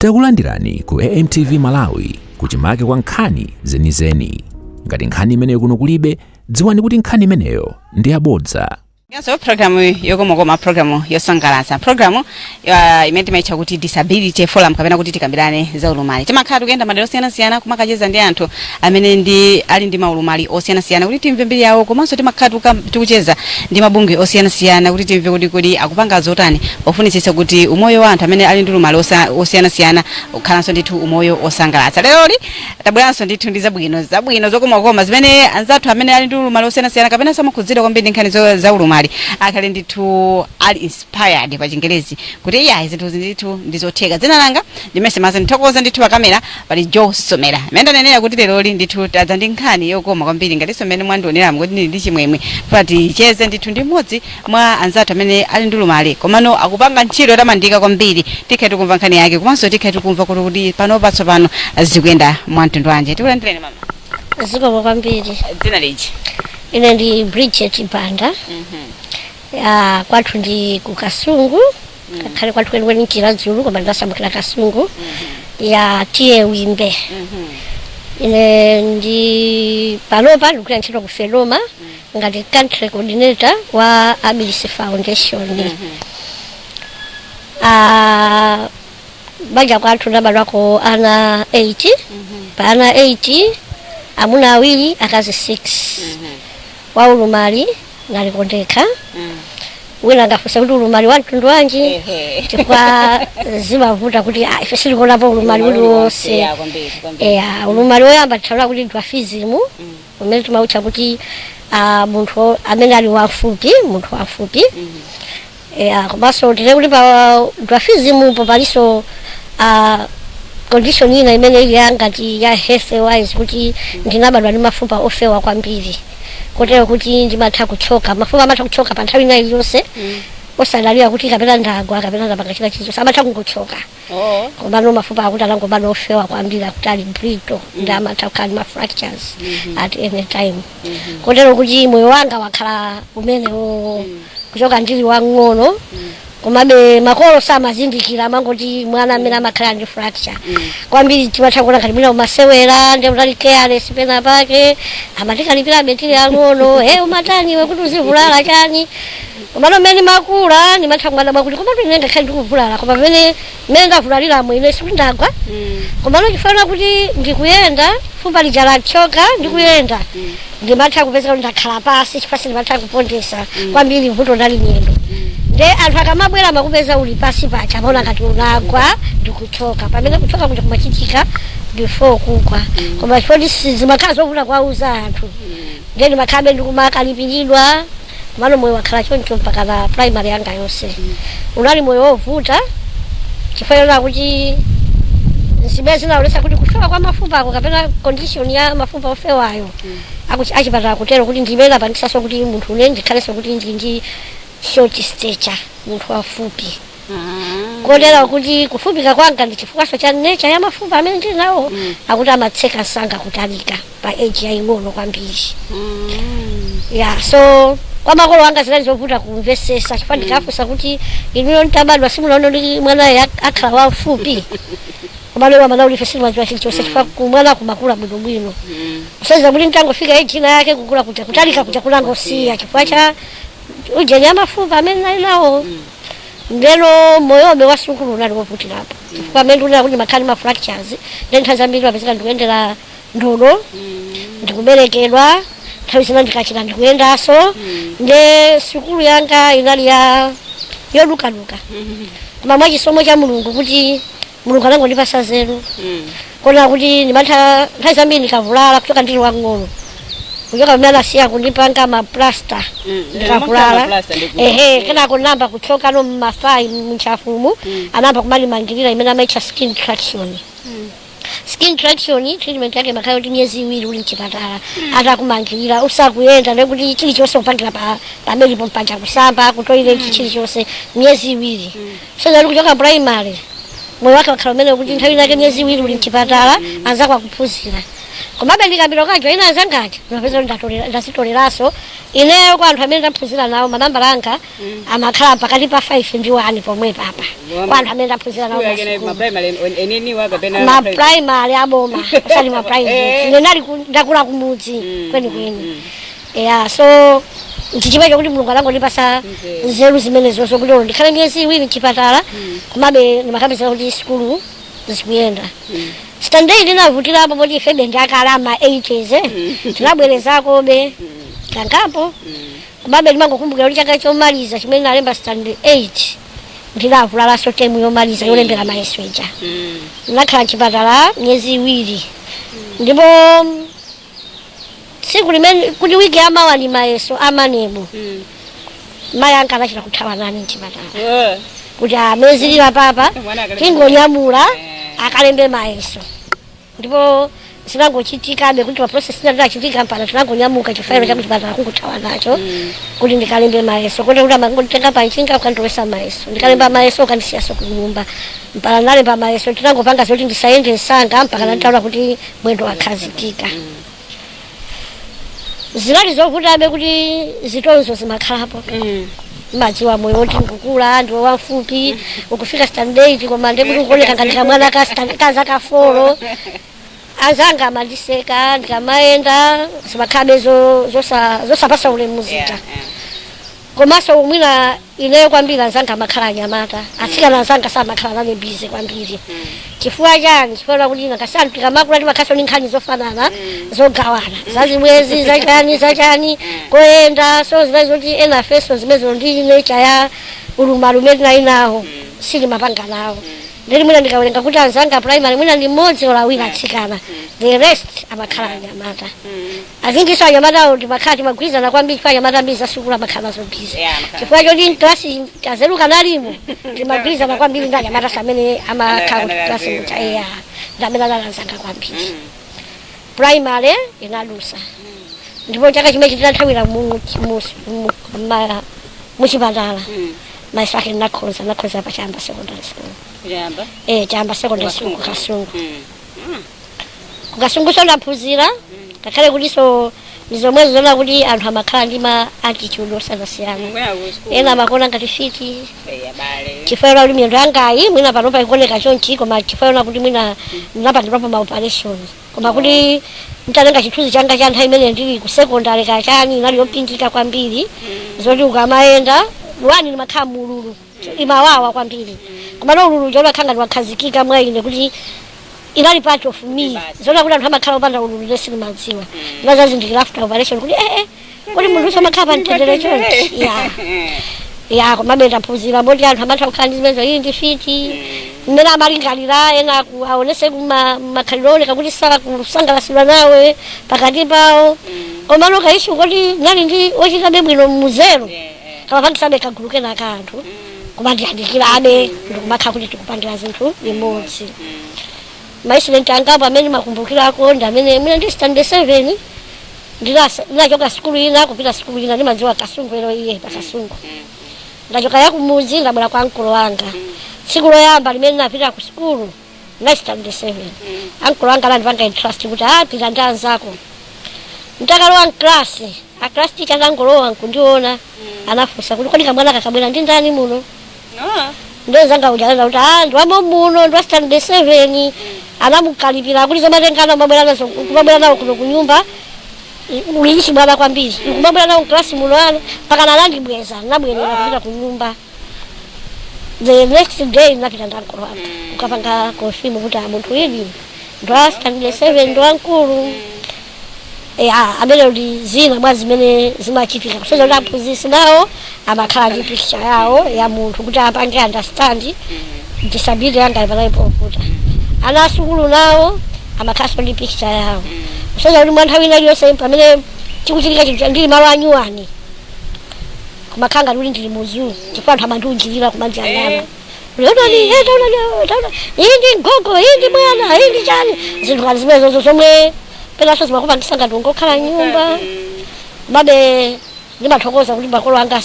Takulandirani ku AMTV Malawi, kuchimake kwa nkhani zenizeni. Ngati nkhani imeneyo kuno kulibe, dziwani kuti nkhani imeneyo ndi yabodza. So programu yokomakoma, programu yosangalatsa, programu imene timaitcha kuti Disability Forum, kapena kuti tikambirane za ulumali. Timakhala tikuyenda madera osiyanasiyana kumakacheza ndi anthu amene ndi ali ndi maulumali osiyanasiyana kuti timve mbiri yawo, komanso timakhala tikucheza ndi mabungwe osiyanasiyana kuti timve kuti akupanga zotani pofunitsitsa kuti umoyo wa anthu amene ali ndi ulumali osiyanasiyana ukhalanso ndithu umoyo osangalatsa. Leroli tabweranso ndithu ndi zabwino zabwino, zokomakoma, zimene anzathu amene ali ndi ulumali osiyanasiyana kapena samakhudzidwa kwambiri ndi nkhani za ulumali akhale ndithu ali inspired pa Chingerezi kuti iya, zinthu ndithu ndizotheka. Dzina langa ndimese masa, ndithokoza ndithu pakamera pali Joe Somera. Imene ndanenera kuti leroli ndithu tadza ndi nkhani yokoma kwambiri, ngatinso mmene mwandioneramu kuti ndili ndi chimwemwe ticheze ndithu ndi mmodzi mwa anzathu amene ali ndi ulumali komano akupanga ntchito yotamandika kwambiri. Tikhe tikumva nkhani yake, komanso tikhe tikumva kuti pano patsopano zikuyenda mwamtundu wanji. Tikulandireni, mama. Zikomo kwambiri. Dzina liji? Ine ndi Bridget Banda. Ya, kwathu ndi ku Kasungu, kakhale kwathu kwenikweni nChiradzulu, koma ndasamukira Kasungu, ya T/A Wimbe. Ine ndi panopa ndikugwira ntchito ku FEDOMA ngati country coordinator wa Abilis Foundation. Ah, banja kwathu ndabadwako ana 8. Pa ana 8, amuna awiri, akazi 6. Waulumali ndalikondekha. Wina angafunse kuti ulumali wa mtundu wanji, chifukwa zimavuta kuti ah, ife silikuonapo ulumali uliwonse. Eya, ulumali woyamba tithaula kuti dwarfism, umene timautcha kuti ah, munthu amene ali wamfupi, munthu wamfupi. Eya, komanso tine kuti pa dwarfism po palinso ah, condition ina imene ili ya ngati ya health wise, kuti ndinabadwa ndi mafupa ofewa kwambiri, kotero kuti ndimatha kuchoka, mafupa amatha kuchoka pa nthawi ina iliyonse, osadalira kuti kapena ndagwa kapena ndapanga china chilichonse, amatha kungochoka. Komano mafupa akuti anangobadwa ofewa kwambiri, akuti ali brittle, ndi amatha kukhala ndi ma fractures at any time, kotero kuti moyo wanga wakhala umenewo kuchoka ndili wang'ono. Komabe makolo samazindikira, amangoti mwana amene amakhala ndi fracture kwambiri timatha kuona ngati mwina umasewera ndi utali careless pena pake, amatikalipirabe tili ang'ono, "He, umatani iwe kuti uzivulala chani?" Komano mmene makula ndimatha kumadabwa kuti komatu ine ngakhale ndikuvulala, koma pamene mmene ndavulaliramo ine sikuti ndagwa, komano chifukwa kuti ndikuyenda, fupa lija lachoka ndikuyenda, ndimatha kupeza kuti ndakhala pasi chifukwa sindimatha kupondesa kwambiri, vuto ndali miyendo. Nde anthu akamabwera amakupeza uli pasi pacha, amaona ngati unagwa ndikuchoka, pamene kuchoka kuja kumachitika before kugwa. Koma chifukwa zimakhala zovuta kuwauza anthu, nde ndimakhabe ndikumakalipiridwa. Komano moyo wakhala choncho mpaka na primary yanga yonse unali moyo wovuta, chifukwa chonena kuti zimene zinaonetsa kuti kuchoka kwa mafupa ako kapena condition ya mafupa ofewayo, achipatala kutero kuti ndimene apangisanso kuti munthu une ndikhalenso kuti ndili ndi short stature, munthu wafupi, kotero kuti kufupika kwanga ndi chifukwaso cha nature ya mafupa amene ndili nawo, akuti amatseka msanga kutalika pa age yaying'ono kwambiri. Ya, so kwa makolo anga zinali zovuta kumvesesa, chifukwa ndikafunsa kuti inuyo ntabadwa simunaona kuti mwanayo akhala wamfupi? Komano iwo amana kuti ife sitimadziwa chilichonse, chifukwa kumwana kumakula bwinobwino, kusonyeza kuti ntangofika age ina yake kukula kuja, kutalika kuja kunangosiya chifukwa cha ujeni ya mafupa amene nali nawo. Ndeno moyobe wa sukulu unali wovutirapo, chifukwa amene ndikunena kuti ndimakhala ndi ma fractures, ndi nthawi zambiri mapezeka ndikuyendera ndodo, ndikuberekedwa, nthawi zina ndikachita ndikuyendanso. Nde sukulu yanga inali ya yodukaduka, koma mwachisomo cha Mulungu, kuti Mulungu anangondipasa zeru kona kuti ndimatha nthawi zambiri ndikavulala kuchoka ndili wang'ono, kuchoka pamene anasiya kundipanga ma plaster ndikavulala, ehe, kenako namba kuchokano mma thigh, mntchafumu, anamba kumandimangirira imene amaitcha skin traction. Skin traction treatment yake makhala kuti miyezi 2 uli mchipatala atakumangirira, usakuyenda, ndekuti chilichonse kupangira pa pamelipo mpanja, kusamba, ku toilet, chilichonse, miyezi 2. So ndali kuchoka primary moyo wake wakhala umene kuti nthawi inake miyezi 2 uli mchipatala, anzako akuphunzira. Komabe ndikapita kukajoyina anzangaja, ndimapeza kuti ndazitoleranso ineyo. Kwa anthu amene ndaphunzira nawo, manambala anga amakhala pakati pa 5 ndi 1 pomwe papa, kwa anthu amene ndaphunzira nawo masukulu. Ma primary aboma, osati ma private. Ine nali ndakula kumudzi kweni kweni, yeah. So ndichifukwa chokuti Mulungu anangondipasa nzeru zimenezozo kuti olo ndikhale miyezi 2 mchipatala, komabe ndimakapeza kuti sukulu zikuyenda. Standard ndinavutirapo poti ifebe ndi akale ama 80s, eh. Tinabwerezakobe kangapo, komabe ndimangokumbukira kuti chaka chomaliza chimene nalemba standard 8, ndinavulalanso temu yomaliza yolembera mayeso ija. Ndinakhala mchipatala miyezi 2, ndipo tsiku limene kuti wiki yamawa ndi mayeso amanebo, mayi anga anachita kuthawa nane mchipatala kuti amezilira papa, tingonyamula akalembe mayeso. Ndipo zinangochitikabe kuti pa process inatinachitika mpaka tinangonyamuka chifairo cha kuchipatala kungothawa nacho kuti ndikalembe mayeso, kuti amangonditenga panchinga ukandilowesa mayeso, ndikalemba mayeso ukandisiyaso kunyumba. Mpaka ndalemba mayeso, tinangopanga zoti ndisayende msanga mpaka nditaona kuti mwendo wakhazikika. Zinali zovutabe kuti zitonzo zimakhalapo. Madziwa moyo woti nkukula, ndiwe wamfupi, ukufika standard 8 koma ndekuti ukuoneka ngati kamwana ka ka zaka 4. Anzanga amandiseka ndikamayenda, zimakhalabe zosapasa ulemu zija. Komanso mwina ineyo kwambiri anzanga amakhala anyamata, atsikana anzanga samakhala nane busy kwambiri. Chifukwa chani? Chifukwa kuti nakasanu tikamakula timakhaso ndi nkhani zofanana, zogawana, zazibwezi, zachani zachani, koyenda. So zimene zoti ena afeso zimenezo ndi nature ya ulumali umene tinali nawo, sitimapanga nawo. Ndili mwina ndikawerenga kuti anzanga primary mwina ndi mmodzi or awiri atsikana, the rest amakhala anyamata. I think iso anyamatawo timakhala timagwirizana kwambiri, chifukwa anyamata ambiri zasukulu amakhala nazo busy. Yeah, amakhala. Chifukwa choti mklasi kazeru kanalimo, timagwirizana kwambiri ndi anyamata amene amakhala kuti klasi mucha, eya, ndi amene analanzanga kwambiri. Primary inadusa, ndipo chaka chimene tinathawira muchipatala, mayeso ake ndinakhoza pa Chamba Secondary School. Kuyamba. Eh, Chamba Secondary School, kuKasungu. KuKasungu so ndaphunzira, ngakhale kuti so ndizomwezo zona kuti anthu amakhala ndi ma attitude osiyanasiyana. Ena amakona ngati fiti, chifukwa kuti miyendo yangayi mwina panopa ikuoneka chonchi, koma chifukwa kuti mwina ndinapangidwapo ma operation. Koma kuti ntatenga chithunzi changa cha nthawi imene ndili ku secondary kachani, inali yopindika kwambiri, zoti ukamayenda wani ndimakhala mululu, imawawa kwambiri. Komano ululu chonakhala ngati wakhazikika mwa ine kuti inali part of me, zona kuti anthu amakhala opanda ululu ine sindimadziwa. Ndinazazindikira after operation kuti eh eh, kuti munthu usamakhala pa mtendere chonchi ya. Komabe ndaphunzira moti anthu amatha kukhala ndi zimenezo, iyi ndi fiti, mmene amalingalira ena aonese kuma makhalidwe ooneka kuti sakusangalasidwa nawe pakati pawo. Komano ka issue kuti nali ndi ochitabe bwino muzero, kamapangisabe kagulu kena ka anthu kumandiyandikirabe, ndikumakhala kuti tikupangira zinthu limodzi. Ma incident angapo amene makumbukirako ndi amene mwina ndi standard 7, ndinachoka sukulu ina kupita sukulu ina. Ndimadziwa Kasungu ero iye pa Kasungu. Ndachoka ya kumudzi, ndabwera kwa mkulu wanga. Tsiku loyamba limene napita ku sukulu na standard 7, ankulu wanga anandipanga entrust kuti pita ndi anzako. Ntakalowa mklasi, a class teacher atangolowa nkundiona, anafunsa kuti, "Kodi kamwana kakabwera ndi ndani muno?" Ndozanga uja anena kuti, "Ah, ndiwamo muno, ndiwa standard 7." Anamukalipira kuti, "Zomatengana kumabwera nazo, kumabwera nawo kuno kunyumba, uliishi bwana kwambiri, kumabwera nawo mklasi muno ana." Mpaka anandibweza, nabwerera kupita kunyumba. The next day napita ndankulu wanga ukapanga confirm kuti, "Ah, munthu ili ndiwa standard 7, ndiwankulu." Ya, amene ndi zina mwa zimene zimachitika, kusonyeza kuti aphunzitsi nawo amakhala ndi picture yawo ya munthu kuti apange understand disability yanga panali povuta. Ana asukulu nawo amakhalanso ndi picture yawo, kusonyeza kuti mwa nthawi ina iliyonse pamene chikuchitika chinthu ndili malo anyuwani, kumakhala ngati kuti ndili mu zoo, chifukwa anthu amandiunjirira kumandiyang'ana, "Taonani, eh, taonani, taonani, iyi ndi mgogo, iyi ndi mwana, iyi ndi chani." Zinthu ngati zimenezozo zomwe penanso zimakupangisa ngati ungokhala nyumba. Komabe ndimathokoza kuti makolo anga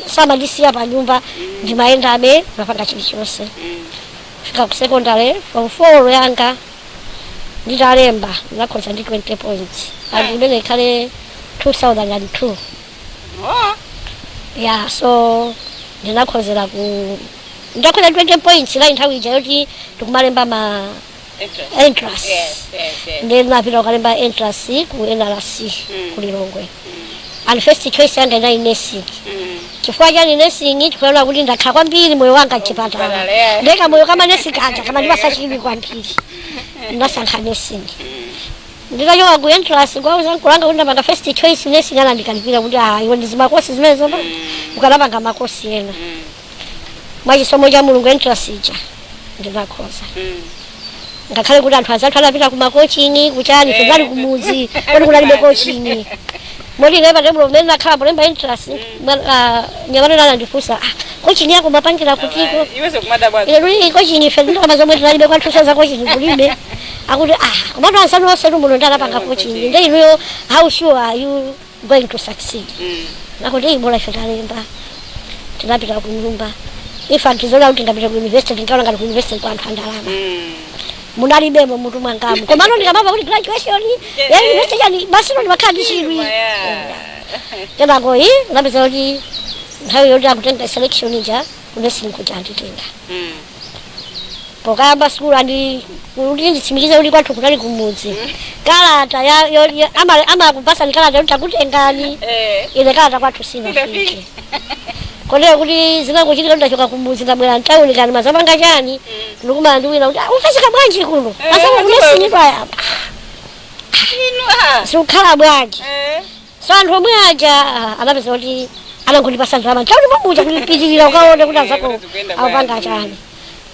sama ndisiya pa nyumba, ndimayendabe, ndimapanga chilichonse. Fika ku secondary, form 4 yanga. Nditalemba ndinakhoza ndi 20 points, and imene ikhale 2002. Yeah, so ndinakhozera ku ndakhoza 20 points la nthawi ija yoti tikumalemba ma entrance. Ndi ndinapita kukalemba entrance ku NRC ku Lilongwe, and first choice yanga inali nursing. Chifukwa chani nursing? Chifukwa kuti ndakhala kwambiri moyo wanga mchipatala. Chipatala, yeah. Ndeka moyo kama nursing kaja kama ndipasachidwi kwambiri, ndasankha nursing. Nditachoka ku entrance, kwauza mkulanga kuti ndapanga first choice nursing, anandikalipira kuti, "Ah, iwe ndi makosi zimene zopa ukanapanga makosi ena." Mwachisomo cha Mulungu, entrance ija ndinakhoza, ngakhale kuti anthu azathu anapita kuma coaching kuchani, tinali kumudzi kodi kunalibe coaching. Moti ine patebulo mmene nakhala polemba entrance, nyamata anandifunsa, "Ah, coaching yako mapangira kutiko?" Iwenso kumadabwa. Ine luli coaching ife ndalama zomwe tinalibe kwathusa za coaching kulibe. Akuti, "Ah, komatu ansanu onse muno ndi anapanga coaching, nde inuyo how sure are you going to succeed?" Nakuti, "Iyi bola ife talemba." Tinapita ku nyumba. Ife antizola kuti ngapita ku university, tinkaona ngati ku university kwa anthu andalama. Munalibemo mutu mwangamu, komano ndikamava kuti graduation ya university chani, basi no ndimakhala ndi chidwi. Kenako iyi napeza kuti nthawi yoti akutenga selection ija ku nursing kuja anditenga. Pokayamba sukulu, andi kuti nditsimikize kuti kwathu kunali kumudzi, kalata amakupasani kalata yoti takutengani. Ine kalata kwathu sinafike, kotero kuti zinangochitika kuti ndachoka kumudzi, ndabwera mtawuni, kani mazapanga chani, ndikumana ndi wina kuti, "Ah, ufeseka bwanji kuno?" Asama ku nursing twayamba. Inu ah. Sikukhala bwanji? So anthu omwe aja, ah, anapeza kuti anangondipasa ndalama nthawi mamuja kuti pitirira ukaone kuti azako Kuti zikuyenda akupanga bwanji. chani.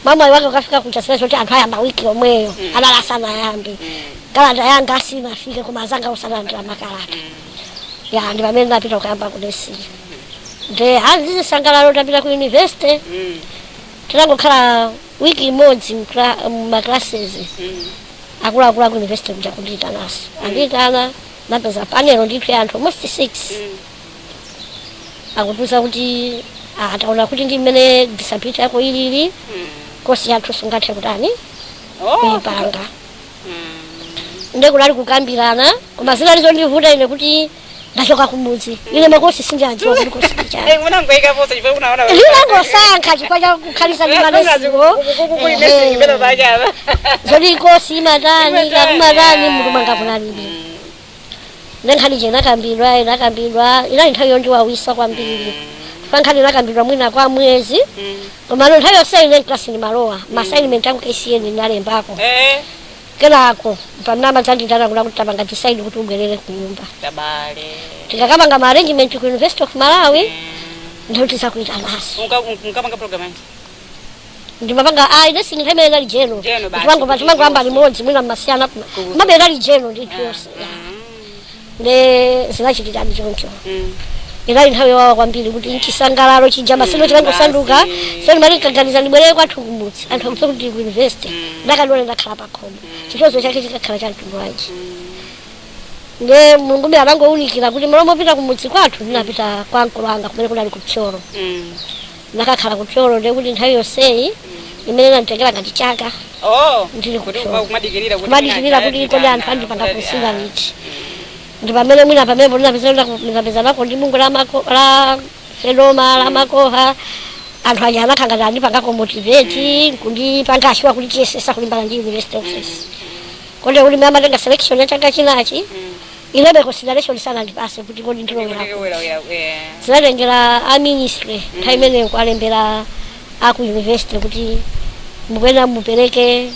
Mamayi wake ukafika kucha sina choti anthu ayamba wiki yomweyo, analasana ayambe, kalata yanga asinafike, koma azanga usalandira makalata ya. Ndi pamene ndapita kukayamba ku nursing, nde azizisangalalo tapita ku university. Tinangokhala wiki imodzi mma classes, akuluakulu aku university kuja kundiitanaso. Andiitana, napeza panel ndithu ya anthu almost six, akutiuza kuti, "Ah, taona kuti ndi mmene disability yako ilili, kosi yathu sungathe kutani kuyipanga." Nde kunali kukambirana, koma zinali zondivuta ine kuti ndachoka kumudzi, ine makosi sindiyadziwa kuti kosi ndichani. Eh, unangoyikaponso chifukwa unaona Ndinangosankha chifukwa cha kukhalisa ndi manesiwo zoti kosi imatani. Imatani, Kakumatani ah. mutu mwanga kunalibe. Nde nkhani ije inakambidwa, inakambidwa, inali nthawi yondiwawisa kwambiri chifukwa nkhani inakambidwa mwina kwa mwezi, komano nthawi yonse ine mklasi ndimalowa, ma assignment aku KCN ndinalembako. Kenako pamene dzanditana kuna kuti tapanga decide kuti ubwerere ku nyumba, Tabale. tikakapanga ma arrangement ku University of Malawi, ndiyo tizakuitanaso. Unkapanga program yanji? Ndimapanga, ah, ine singitha imene inali general. General basi, Timango kuti timangoyamba yonse. limodzi, mwina mmasiyana, mabe inali general ndithu yonse, yeah. Nde zinachitikadi choncho. Inali nthawi yowawa kwambiri kuti nchisangalalo chija masino chikangosanduka. Basi. So ndimati nkaganiza ndibwerere kwathu kumudzi, anthu akudziwa kuti ndili ku university, ndakadwala, ndakhala pakhomo, chitonzo chake chikakhala cha mtundu wanji? Nde Mulungu anangowunikira kuti malo mopita kumudzi kwathu, ndinapita kwa mkulu wanga kumene kunali kupyolo. Ndakakhala kupyolo, nde kuti nthawi yonseyi imene inanditengera ngati chaka Oh. ndili Kuti kupyolo. kumadikirira kuti Kumadikirira kuti kodi anthu andipanga kusina liti. Ndi pamene mwina pamenepo ndinapeza nako ndi bungu la la FEDOMA, la MACOHA, anthu aja anakhala ngati andipangako motivate, kundipanga assure kuti tiyesesa kulimbana ndi university office, kodi kuti amatenga selection ya chaka chinachi, inebe consideration sanandipase kuti kodi ndilowera kuti. Zinatengera a ministry nthawi imeneyo kualembera aku university kuti mukuyenera mupereke,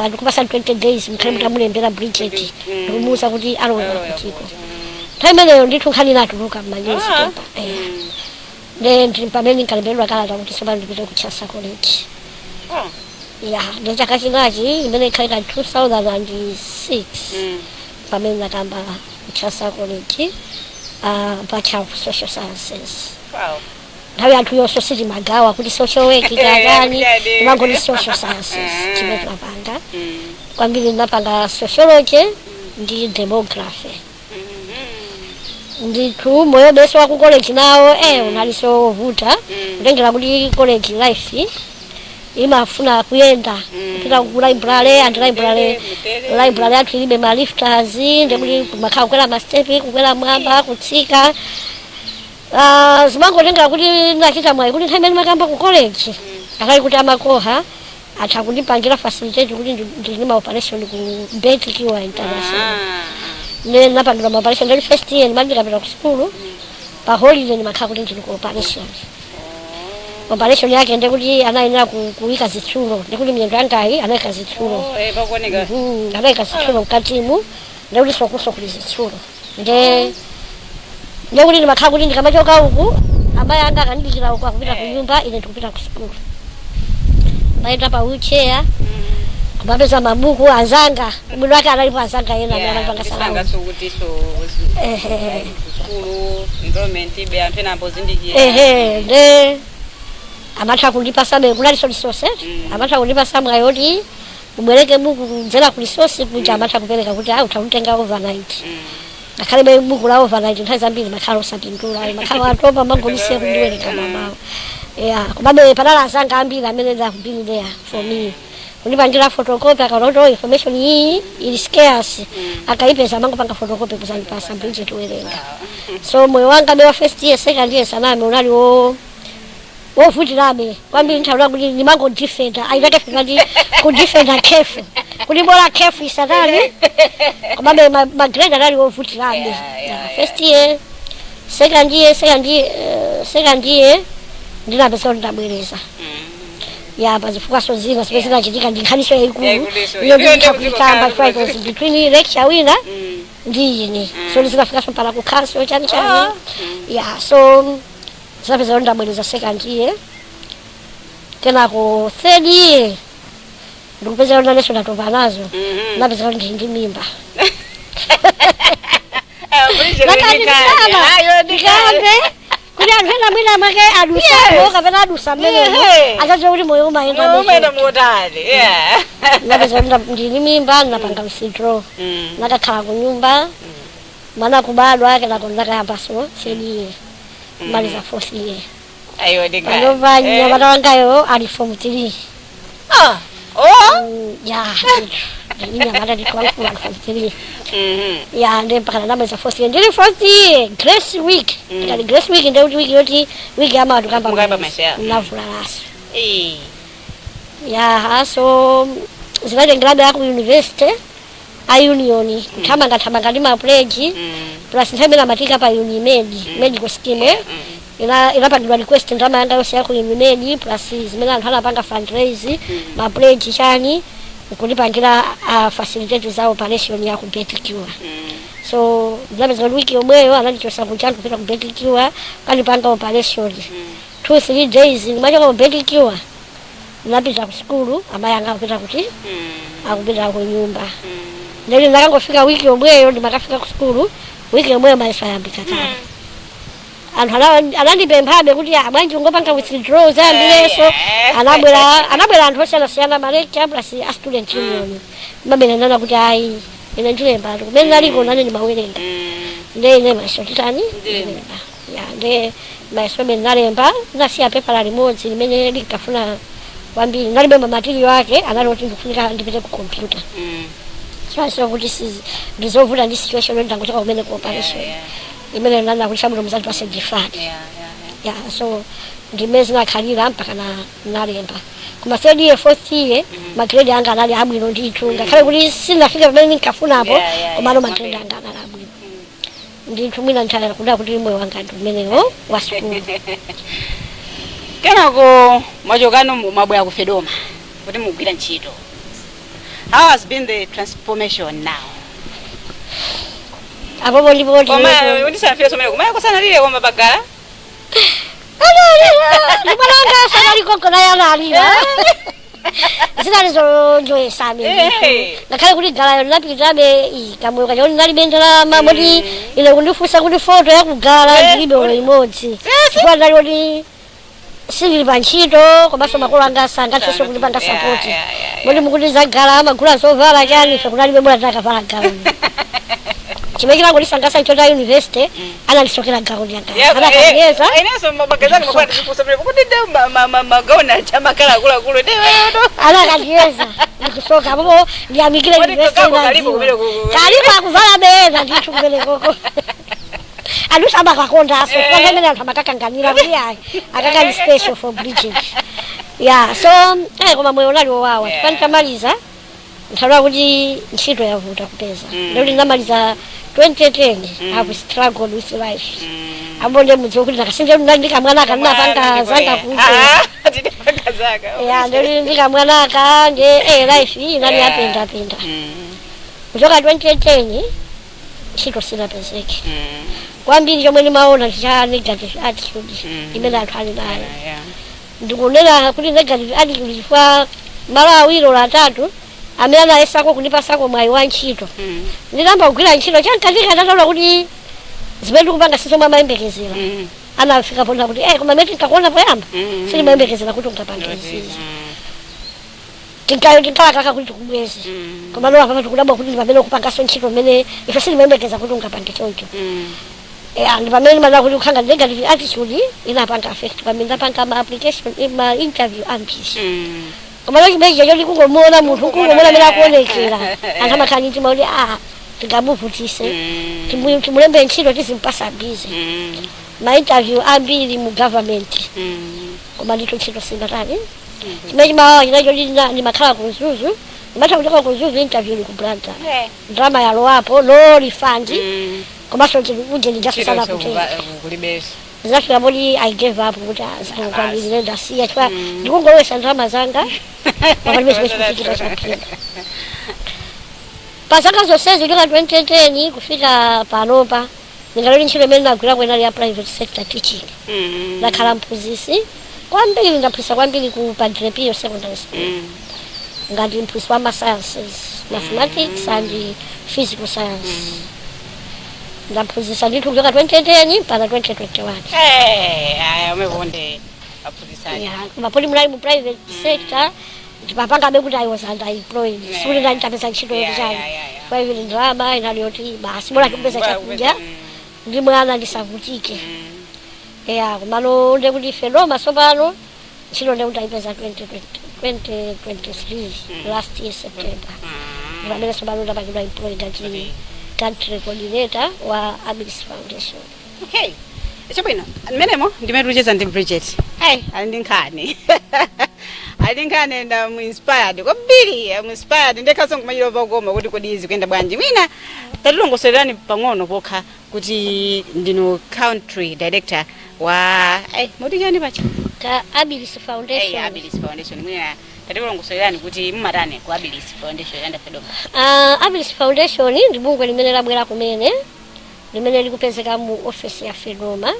ndikupasa 20 days, mukhale mutamulembera Bridget ndikumuwuza kuti alowera kutiko. Nthawi imeneyo ndithu nkhani inatuluka m'ma newspaper. Nde ndi pamene ndinkalembedwa kalata kuti tsopano ndipite ku Chancellor College. Ya, ndi chaka chinachi imene ikhale ka 2006 pamene ndakamba ku Chancellor College, Bachelor of Social Sciences. Nthawi anthu yonso sitimagawa kuti social work kakani, timangoti social sciences. Chimene timapanga kwambiri, ndinapanga sociology ndi demography. Ndithu moyo beso wa ku college nawo unalinso wovuta, kutengera kuti college life Imafuna kuyenda kupita ku library, and library Mutere. Library yathu ilibe ma lifters, ndekuti kumakhala kukwera ma step, kukwera mwamba, kutsika. Ah, zimangotengera kuti nachita mwayi kuti nthawi imene makamba ku college akali kuti amakoha atha kundipangira facilitate kuti ndili ma operation ku Betty Cure International. Ne napangidwa ma operation ndali first year. Ndimati ndikapita ku school pa holiday, ndimakhala kuti ndili ku operation. Operation yake ndekuti anayenera kuyika zitsulo, ndekuti miyendo yangayi anayika zitsulo. Oh, pakuoneka. Anayika zitsulo mkatimu, ndekuti sokuso kuli zitsulo. Nde ndekuti ndimakhala kuti ndikamachoka uku, amayi anga akandidikira uku akupita ku nyumba, ine ndikupita ku sukulu, mayenda pa wheelchair, kumapeza mabuku anzanga. Ubwino wake analipo anzanga ena amene amapanga salamu. Kuti so sukulu environment ibe anthu ena ambozindikira. Ehe, nde amatha kundipasa be, kunaliso resource. Amatha kundipasa mwayi oti ubwereke buku kudzera ku resource kuja. Amatha kupereka kuti ah, utha kutenga overnight. Ngakhale be buku la overnight nthawi zambiri makhala osapindula, makhala atopa, mangolisiya kundiwerenga mamawa. Yeah, komabe panali anzanga ambiri amene they have been there for me kundipangira photocopy. Akaona kuti, oh, information iyi ili scarce, akaipeza amangopanga photocopy kuzandipasa, Bridget, werenga. So moyo wanga be wa first year, second year, saname, unali wo wovutirabe kwambiri. Nthawi kuti ndimangodifenda, aitakefika ndi kudifenda kefu kuti bola kefu isatani, komabe ma grade anali wovutirabe. First year, second year, second year, second year ndinapeza kuti ndabwereza ya pazifukwaso zina zimene zinachitika, ndi nkhaniso yayikulu. Yayikuluso. Iyo Iyo nditha ndiyo kuitamba chifukwa it was between lecture wina ndi ine, so ndizinafikanso mpaka ku council, chani chani. Yeah, so zinapeza kuti ndabwereza second year. Kenako third year ndikupeza kuti nanenso ndatopa nazo. Napeza kuti ndili ndi mimba. Ndikambe kuti anthu ena mwina mwake adusamo kapena adusa mmenemo, achadziwa kuti moyo umayenda. Umayenda motani, yeah. Napeza kuti ndili mimba, ndinapanga withdraw. Nakakhala ku nyumba, mwana kubadwa. Kenako ndakayambaso third year, kumaliza fourth year. Ayo ndikale. Panopa nyamata wangayo ali form 3. Ah, oh. Ya, ndili nyamata ndikuwankulu, ali form 3. Ya, ndi mpaka ndamaliza fourth year. Ndili fourth year, grace week. Ndikati grace week, ndekuti wiki yoti wiki yamatu kamba Mukayamba mayeso, ya. navulalaso. Eh. Ya, so zinatengerabe aku university a union kuthamangathamanga ndi ma pledge, plus nthawi imene amatika pa Unimed medical scheme, eh? Inapangidwa request ndalama yanga yonse ya ku Unimed, plus zimene anthu anapanga fundraise, ma pledge, chani, nkundipangira facilitate za operation ya ku Betty Cure. So ndinapeza kuti wiki yomweyo anandichosa kuja kupita ku Betty Cure, kanipanga operation. 2-3 days ndimachoka ku Betty Cure, ndinapita ku sukulu, amayi anga akupita kuti akupita ku nyumba. Ndeli ndakangofika wiki yomweyo, ndimakafika ku sukulu wiki yomweyo, mayeso ayambika kale. Anthu anandipemphabe kuti, "Ah, bwanji ungopanga withdraw zayambireso?" Anabwera anthu osiyanasiyana, ma lecturer plus a student union. Mabere kuti, "Ayi, ine ndilemba kumene naliko, nane ndimawerenga." Nde ine mayeso titani? Ndilemba. Ya, nde mayeso amene nalemba, nasiya pepala limodzi limene linkafuna kwambiri, nalibe ma material ake, anali kuti ndikufunika ndipite ku computer. So aso kuti ndizovuta ndi situation yoti ndangochoka kumene ku operation imene nana kuti chamuno muzandipase deferred. Yeah, so ndimene zinakhalira mpaka na nalemba. Koma third year, fourth year, ma grade anga anali abwino ndithu, ngakhale kuti sindinafike pamene ndinkafunapo. Komano ma grade anga anali abwino ndithu. Mwina nthawi kuda kuti moyo wanga ndi umenewo wa sukulu. Kenako mwachokano, mwabwera ku FEDOMA kuti mugwira ntchito. How has been the transformation now? Apopo ndipo Koma ndisafire somene kumaya kusanalire koma pagala. Ndimwananga sanalikoko naye analira, zinali zonjoyesabe ndithu, ngakhale kuti galayo linapitabe kamoyo kacha kuti ndalibe ndalama, moti ine kundifunsa kuti foto yakugala ndilibe olo imodzi, chifukwa ndali kuti sindili pa ntchito, komanso makolo anga sangathenso kundipanga support. Moti mukuti zagala amagula zovala chani, ife kunalibe, bora takavala gauni. Chimene chimangondisangalatsa nchoti university anandisokera gauni yanga, anakanyeza. Inenso magazani makwati zikusomera kuti nde magauni achamakala akuluakulu nde. Anakandiyeza ndikusoka apopo, ndiyamikire Kodi university. kako kalipo Inadziwa. kumene Kalipo, akuvala beza ndithu kumene koko. Adusa amakakondaso kupanga imene anthu amakakanganira kuti ayi, akakali special for Bridget. Yeah, so koma moyo unali wowawa. Chifukwa nditamaliza nthawi kuti ntchito yavuta kupeza, ndikuti ndinamaliza 2010, I've struggled with life. Ambo ndiye mudziwe kuti ndakasinja ndikamwanaka ndinapanga zanga kuti Tinapanga zaka. Ya, ndili ndikamwanaka ndi life iyi inali yapendapenda. Kuchoka 2010 ntchito sinapezeke. Kwambiri chomwe ndimaona cha negative attitude imene anthu ali nayo. Ndikunena kuti negative attitude chifukwa malo awiri olo atatu amene anayesako kundipasako mwayi wa ntchito, ndinamba kugwira ntchito chamkatika ndataona kuti zimene ndikupanga sizomwe amayembekezera. Anafika pona kuti koma mene tinkakuona poyamba silimayembekezera kuti ungapange izizi, tinkayo tinkalakaka kuti tikubweze, koma no apapa tikudabwa kuti ndi pamene ukupanganso ntchito mmene ife silimayembekeza kuti ungapange choncho. Ndi pamene ndimanena kuti kukhanga negative attitude inapanga affect pamene ndapanga ma application, ma interview ambiri. Koma no chimene choti kungomuona munthu, kungomuona amene akuonekera, anthu amakhala ndi mtima kuti ah, tingamuvutise, timulembe ntchito tizimpasa busy. Ma interview ambiri mu government, koma ndithu ntchito singatani. Chimene chimawawa chinacho choti ndimakhala ku Mzuzu, ndimatha kuchoka ku Mzuzu, interview ili ku Blantyre, ndalama yalowapo, no refund, komanso uje ndijaso sana kutenga. Kulibenso. Zinafika poti I gave up kuti azikangokwanirire, ndasiya chifukwa ndikungolowesa ndalama zanga pakalibe chimene chikuchitika chaphindu. Pa zaka zonsezi kuchoka 2010 kufika panopa, ndingaloti ntchito imene ndagwirako inali ya private sector teaching. Ndakhala mphunzitsi kwambiri, ndaphunzitsa kwambiri ku Padre Pio Secondary School ngati mphunzitsi wa ma sciences, mathematics and physical science. Ndaphunzitsa ndithu kuchoka 2010 mpaka 2021. Aya, umekonde aphunzitsani. Yeah, koma poti munali mu private sector, ndimapangabe kuti I was underemployed. Sikuti ndali nditapeza ntchito yoti chani. Private ndalama inali yoti basi bola tikupeza chakudya ndi mwana ndisavutike. Yeah, komano nde kuti FEDOMA sopano ntchito nde kuti ayipeza 2020 2023, last year September, ndi pamene sopano ndapangidwa employed ngati country coordinator wa Abilis Foundation. Okay, chabwino, mmenemo ndimene tikucheza ndi Bridget. Hey, ali ndi nkhani, ali ndi nkhani and I'm inspired kwambiri, I'm inspired. Ndekhaso nkumachita pakoma kuti kodi izi kuyenda bwanji. Mwina tatilongosolerani pang'ono pokha kuti ndinu country director wa muti chani pacha? Ka Abilis Foundation. Hey, Abilis Foundation. Mwina tatilongosolerani kuti mumatani ku Abilis Foundation under FEDOMA. Abilis Foundation ndi bungwe limene labwera kumene, limene likupezeka mu office ya FEDOMA.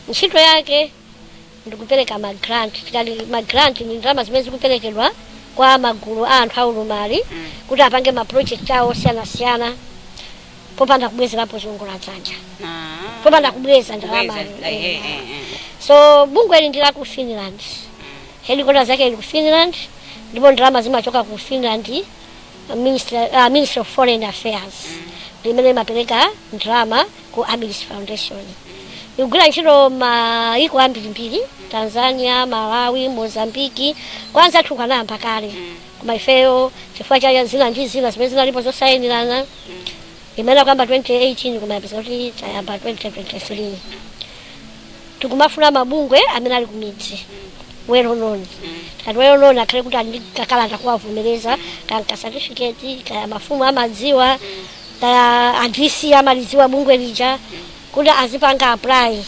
Ntchito yake ndikupereka ma grant. Tikati ma grant, ndi ndalama zimene zikuperekedwa kwa magulu a anthu aulumali kuti apange ma project awo osiyanasiyana popanda kubwezerapo chiwongoladzanja, popanda kubweza ndalama. Kubweza, So bungwe ndi la ku Finland, headquarters yake ili ku Finland, ndipo ndalama zimachoka ku Finland Ministry of Foreign Affairs limene imapereka ndalama ku Abilis Foundation. Ikugwira ntchito maiko ambirimbiri: Tanzania, Malawi, Mozambiki. Kwanza athu kanayamba kale, koma ifeyo chifukwa cha zina ndi zina zimene zinalipo zosayinirana, imene kuyamba 2018, koma yapeza kuti tayamba 2023. Tikumafuna mabungwe amene ali kumidzi well known. Tikati well known, akhale kuti ali ndi kakalata kuwavomereza, kaya ka certificate, kaya mafumu amadziwa, kaya a DC amalidziwa bungwe lija, kuti azipanga apply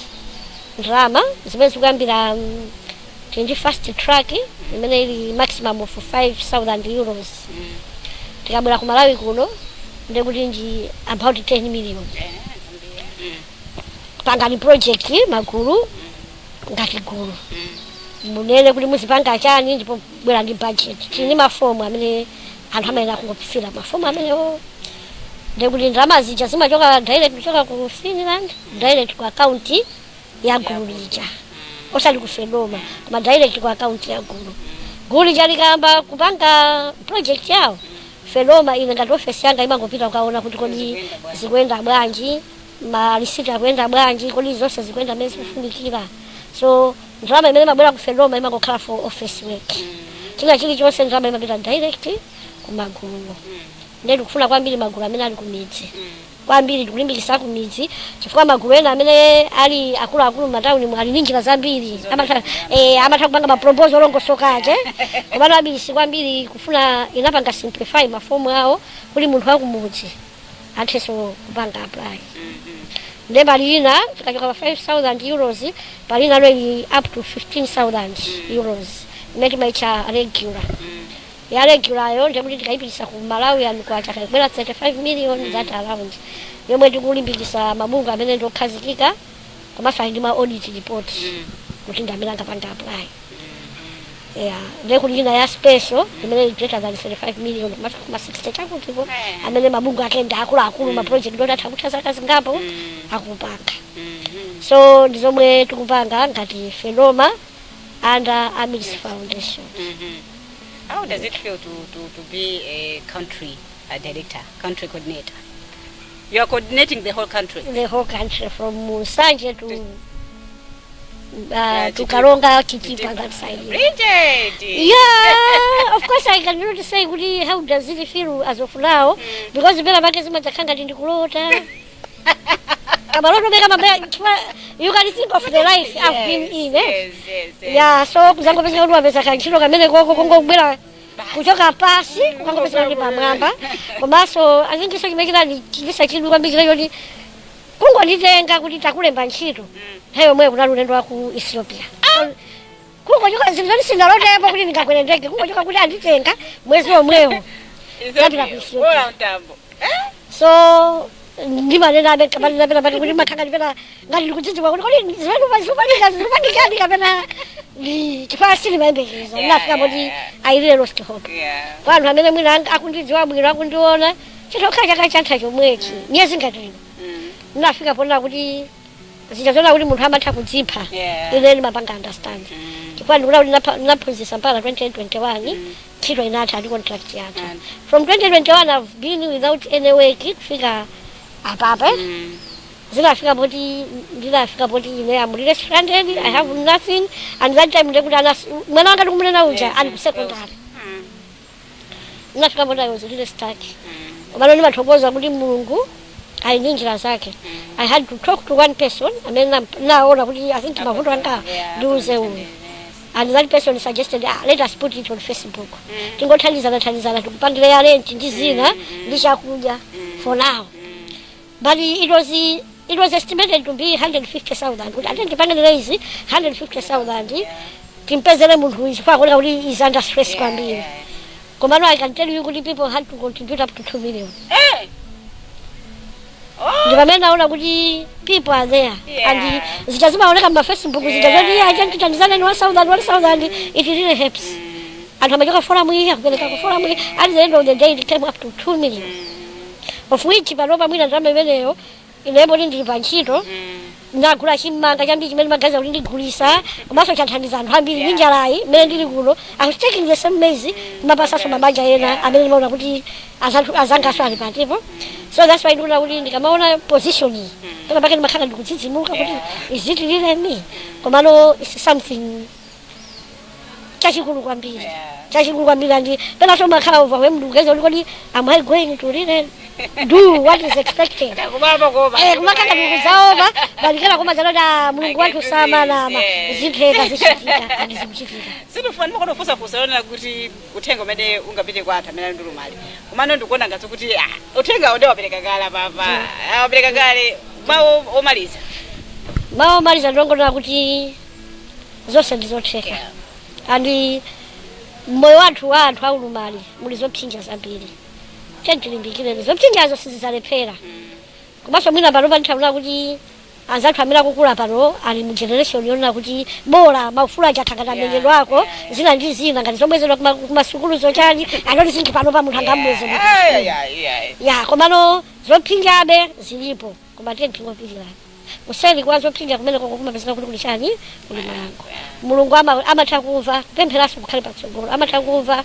ndalama zimene zikuyambira tili ndi fast track imene ili maximum of €5000. Tikabwera ku Malawi kuno ndekuti ndi about 10 million. Pangani project magulu, ngati gulu munene kuti muzipanga chani, ndipo bwera ndi budget. Tili ndi mafomu amene anthu amayenera kungofila mafomu amenewo, ndekuti ndalama zija zimachoka direct kuchoka ku Finland, direct ku account ya gulu lija, osati ku FEDOMA, koma direct ku account ya gulu. Gulu lija likayamba kupanga project yawo, FEDOMA ine ngati ofesi yanga imangopita kukaona kuti kodi zikuyenda bwanji, malisiti akuyenda bwanji, kodi zonse zikuyenda mmene zikufunikira. So ndalama imene imabwera ku FEDOMA imangokhala for office work. China chilichonse ndalama imapita direct kumaguluwo. Ndiye tikufuna kwambiri magulu amene ali kumidzi. Kwambiri tikulimbikitsa kumidzi, chifukwa magulu ena amene ali akuluakulu m'matawuni ali ndi njira zambiri, amatha kupanga ma proposal olongosoka ake. Komano AMIS kwambiri kufuna inapanga simplify mafomu awo kuti munthu wakumudzi athenso kupanga apply. Nde pali ina tikachoka pa €5000, pali ina ili up to €15,000 imene timaitcha regular. Ya regular yo ndekuti tikayipitisa ku Malawi and kwacha kaikubwera 35 million, that around, yomwe tikulimbikisa mabungwe amene ndiokhazikika komanso ali ndi ma audit report kuti ndi amene angapanga apply. Yeah, ndekuti ina ya special imene ili greater than 35 million, kumafika kuma 60 chakutiko, amene mabungwe ake ndi akuluakulu, ma project oti atha kutha zaka zingapo akupanga. So ndi zomwe tikupanga ngati FEDOMA under AMIS Foundation. How does it feel to be a country director, country coordinator? You are coordinating the whole country. The whole country from Nsanje to Chitipa. Karonga, Chitipa, that side. Yeah. Bridget! Yeah, of course I cannot say kuti how does it feel as of now, because pena pake zimadzakhala ngati ndikulota. Kamaloto meka mabaya, you can think of the life I've been in, eh? Yes. Yeah, so kuzangopezeka kuti wapeza kantchito kamene koko kongobwera kuchoka pasi kukangopezeka kuti pamwamba. Komanso I think iso chimene chinandipatsa chidwi kwambiri choti kungonditenga kuti takulemba ntchito, nthawi yomweyo kunali ulendo wa ku Ethiopia. Kungochoka zinthu zoti sindalotepo kuti ndingakwere ndege, kungochoka kuti anditenga, mwezi omwewo napita ku Ethiopia. Bora mtambo. So ndimanena abe kamanena pena pake kuti makhanga ndipena ngati ndikudzidzimwa kuti kodi zimene zikupanika zikupanikani kapena ndi chifukwa sindimayembekeza. Ndinafika poti I really lost hope. Kwa anthu amene mwina akundidziwa bwino, akundiona, chitokhala chaka chatha chomwechi, miyezi ngati ino, ndinafika ponena kuti zija zoona kuti munthu amatha kudzipha, ine ndimapanga understand, chifukwa ndikuona kuti ndinaphunzitsa mpaka 2021, ntchito inatha ndi contract yatha. From 2021 I've been without any work kufika apapa. Zinafika poti ndinafika poti ine am really stranded, I have nothing. And that time ndekuti ana mwana wanga ndikumunena uja ali ku secondary. Ndinafika poti I was really stuck. Komano ndimathokoza kuti Mulungu ali ndi njira zake. I had to talk to one person amene naona kuti I think mavuto anga ndiuze uyu, and that person suggested, "Ah, let us put it on Facebook, tingothandizana thandizana, tikupangire ya rent ndi zina ndi chakudya for now." But it was estimated to be 150,000, kuti ate ndipangire izi 150,000 timpezere munthu uyu chifukwa akuoneka kuti is under stress kwambiri. Komano I can tell you kuti people had to contribute up to 2 million. Oh. Ndi pamene naona kuti people are there and zija zimaoneka mma Facebook zija zoti yeah, tithandizane ni 1000 1000, it really helps. Anthu amachoka forum iyi akupereka ku forum iyi. At the end of the day it came up to 2 million, of which panopa mwina ndalama imeneyo inepo kuti ndili pa ntchito, ndagula chimanga chambiri chimene magaza kuti ndigulisa, komanso chathandiza anthu ambiri ndi njalayi imene ndili kuno. I was taking the same maize kumapasaso mabanja ena amene ndimaona kuti azangaso ali patipo. So that's why ndikuona kuti ndikamaona position iyi, pena pake ndimakhala ndikudzidzimuka kuti is it really me? Komano it's something chachikulu kwambiri, chachikulu kwambiri. And penanso makhala overwhelmed kugeza kuti kodi am I going to really do what is expected? Kumapa koma. Eh, kumakanga ndikudzaopa balikira koma zanoti Mulungu wathu samanama, zitheka, zichitika and zikuchitika. Sindifuna ndimakonofusafusa yonena kuti uthenga umene ungapite kwa anthu amene ali ndi ulumali, komano ndikuona ngati kuti uthenga ude wapereka kale papa. Wapereka kale. Mawu omaliza? Mawu omaliza ndongonena kuti zonse ndizotheka and moyo wathu wa anthu aulumali muli zopsinja zambiri. Tiyeni zopsinjazo sizidzalephera. Komanso mwina pano panthawi kuti anzathu amene akukula pano ali mu generation yonena kuti bola maufulu aja akhangati amenyedwa ako, zina ndi zina ngati zobwezedwa kumasukulu zochani. I don't think pano pa munthu angambweze munthu kusukulu. Ya, komano zopsinjabe zilipo, koma tiye tingopilirana. Kuseri kwa zopsinja kumene koko kumapezeka kuti kuli chani? Kuli mayankho. Mulungu amatha kumva kupempheranso kukhale patsogolo, amatha kumva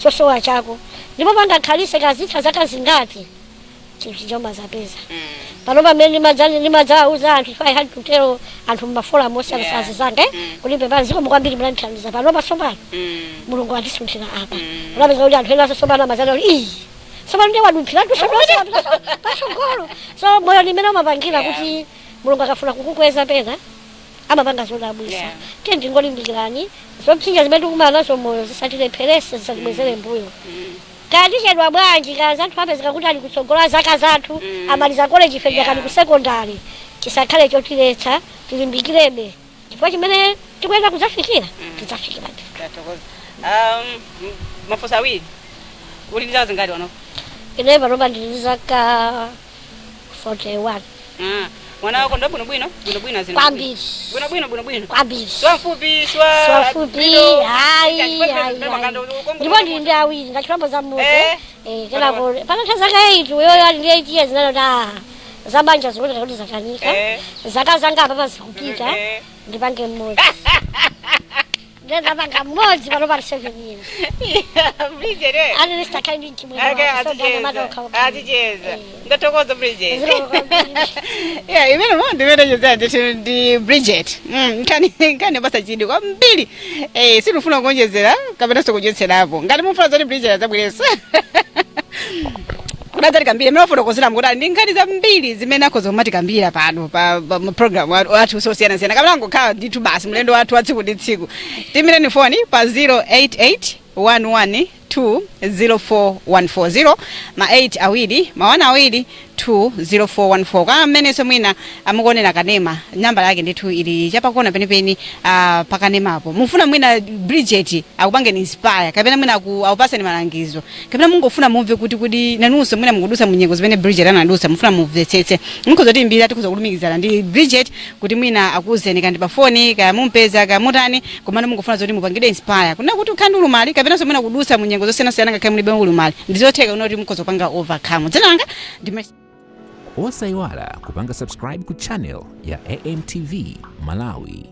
chosowa chako. Ndipo pangakhalise kazitha zaka zingati, chinthu chomazapeza. Pano pamene nimadzawauza anthu, if I had to tell anthu mma forum osiyana azizanga, kuti pepani, zikomo kwambiri, munandithandiza. Pano pasopano Mulungu andisunthira apa. Unapeza kuti anthu enanso sopano amazana kuti, "Ii, sopano ndiye wadumphira pasogolo." So moyo ndimene umapangira kuti Mulungu akafuna kukukweza, pena amapanga zodabwisa. Tiye ndingolimbikirani. Zopsinja zimene tikumana nazo moyo zisatilepherese, zisatibwezere mbuyo. Kaya tichedwa bwanji, kaya zathu apezeka kuti ali kutsogola zaka zathu, amaliza college, ife kali ku secondary, chisakhale chotiletsa. Tilimbikirebe, chifukwa chimene tikuyenda kudzafikira, tidzafikira ndithu. Tathokoza. Mafunso awiri. Uli ndi zaka zingati wano? Ine panopa ndili zaka 41. Ah, mwana wako ndo bwino bwino bwino bwino azina? Kwambiri. Bwino bwino bwino bwino? Kwambiri. Siwa mfupi, siwa Siwafupi. bwino? Hayi, hayi, hayi. Ndipo ndili ndi awiri, ngachilambo za mmodzi. Eh, kenako panatha zaka 8, uyoyo ali ndi 8 years, nalo ta zabanja zikuoneka kuti zakanika. Zaka zanga apa zikupita, ndipange mmodzi. Ndendapanga mmodzi, pano pali 7 years. Bridget, eh. At least akhali ndi mchimwene Okay, wake, so aticheza. Aticheza. Ndathokoza, Bridget. Zikomo kwambiri. Yeah, imene mo ndimene cheza ndithu ndi Bridget. Nkhani yopatsa chidwi kwambiri. Eh, sitifuna kuonjezera kapena kudyetserapo. Ngati mufuna zoti Bridget adzabwerenso, kudadzati kambiri imene wafotokozera, mukudali ndi nkhani zambiri zimene akhoza kumatikambira pano pa ma program athu osiyanasiyana, kapena ngokhala ndithu basi mlendo wathu wa tsiku ndi tsiku. Timireni foni pa 088 11 204140, ma 8 awiri, ma 1 awiri, 20414. Kwa mmenenso mwina amukuonera kanema, nambala yake ndithu ili chapakona penipeni pakanemapo. Mufuna mwina Bridget akupangeni inspire, kapena mwina akupaseni malangizo, kapena mungofuna mumve kuti nanunso mwina mukudusa munyengo zimene Bridget anadusa, mufuna mumvetsetse, mukhoza tiimbira, tikhoza kulumikizana ndi Bridget kuti mwina akuwuzeni kandi pa foni, kaya mumpeza, kaya mutani. Komano mungofuna zoti mupangidwe inspire kuna kuti ukhale ndi ulumali, kapenanso mwina kudusa munyengo zosiyanasiyana ngakhale mulibe ulumali, ndizotheka kuna kuti mukhoza kupanga overcome. Dzina langa ndi Mercy. Osayiwala kupanga subscribe ku channel ya AMTV Malawi.